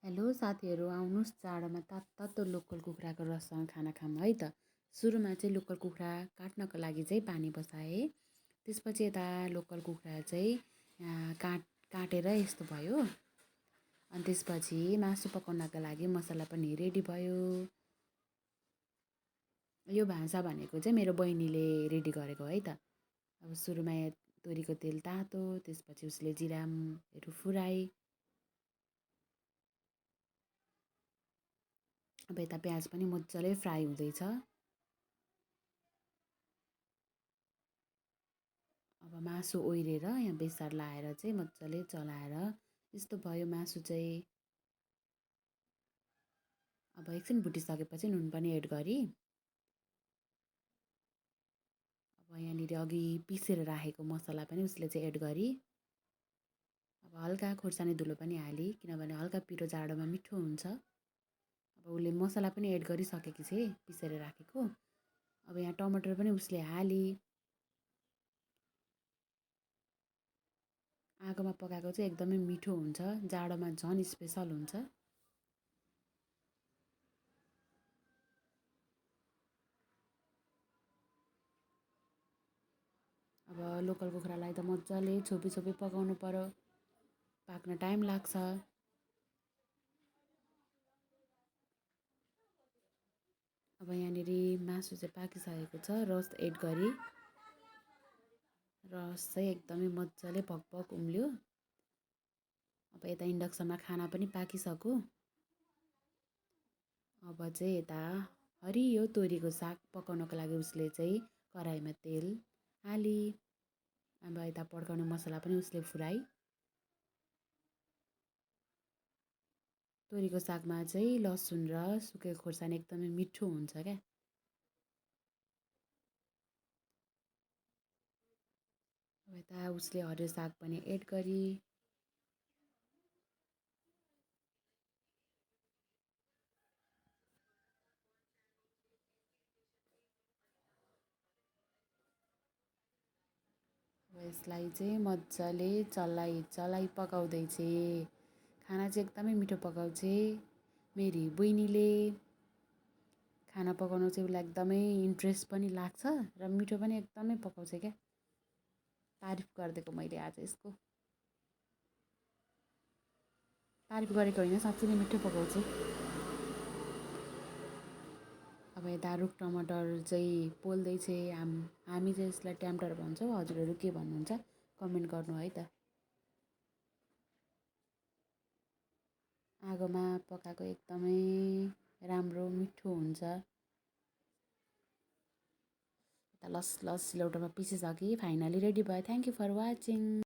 Hello साथीहरू, आउनुहोस् जाडोमा तातो लोकल कुखुराको रससँग खाना खाऊँ है त। सुरुमा चाहिँ लोकल कुखुरा काट्नको लागि चाहिँ पानी बसाएँ। त्यसपछि यता लोकल कुखुरा चाहिँ काटेर यस्तो भयो। अनि त्यसपछि मासु पकाउनको लागि मसला पनि रेडी भयो। यो भान्सा भनेको चाहिँ मेरो बहिनीले रेडी गरेको है त। अब सुरुमा तोरीको तेल तातो, त्यसपछि उसले जिराहरू फुराई। अब यता प्याज पनि मजाले फ्राई हुँदैछ। अब मासु ओइरेर यहाँ बेसार लाएर चाहिँ मजाले चलाएर यस्तो भयो मासु चाहिँ। अब एकछिन भुटिसकेपछि नुन पनि एड गरी अब यहाँनिर अघि पिसेर राखेको मसला पनि उसले चाहिँ एड गरी अब हल्का खोर्सानी धुलो पनि हाली, किनभने हल्का पिरो जाडोमा मिठो हुन्छ। अब उसले मसला पनि एड गरिसकेकी छे पिसेर राखेको। अब यहाँ टमाटर पनि उसले हाली। आगोमा पकाएको चाहिँ एकदमै मिठो हुन्छ, जाडोमा झन् स्पेसल हुन्छ। अब लोकल कुखुरालाई त मजाले छोपी छोपी पकाउनु पर्यो, पाक्न टाइम लाग्छ। अब यहाँनिर मासु चाहिँ पाकिसकेको छ, रस एड गरी रस चाहिँ एकदमै मजाले भकभक उम्ल्यो। अब यता इन्डक्सनमा खाना पनि पाकिसक्यो। अब चाहिँ यता हरियो तोरीको साग पकाउनको लागि उसले चाहिँ कराईमा तेल हाली। अब यता पड्काउने मसला पनि उसले फुराई। तोरीको सागमा चाहिँ लसुन र सुकेको खोर्सानी एकदमै मिठो हुन्छ क्या। अब यता उसले हरियो साग पनि एड गरी अब यसलाई चाहिँ मजाले चलाइ पकाउँदैछ। खाना चाहिँ एकदमै मिठो पकाउँछ। मेरी बहिनीले खाना पकाउनु चाहिँ उसलाई एकदमै इन्ट्रेस्ट पनि लाग्छ र मिठो पनि एकदमै पकाउँछ क्या। तारिफ गरिदिएको मैले आज यसको। तारिफ गरेको होइन, साँच्चै नै मिठो पकाउँछ। अब यता रुख टमाटर चाहिँ पोल्दैछ। हामी चाहिँ यसलाई ट्याम्टर भन्छौँ, हजुरहरू के भन्नुहुन्छ कमेन्ट गर्नु है त। आगोमा पकाएको एकदमै राम्रो मिठो हुन्छ। लस सिलौटोमा पिसिसके फाइनली रेडी भयो। Thank you for watching.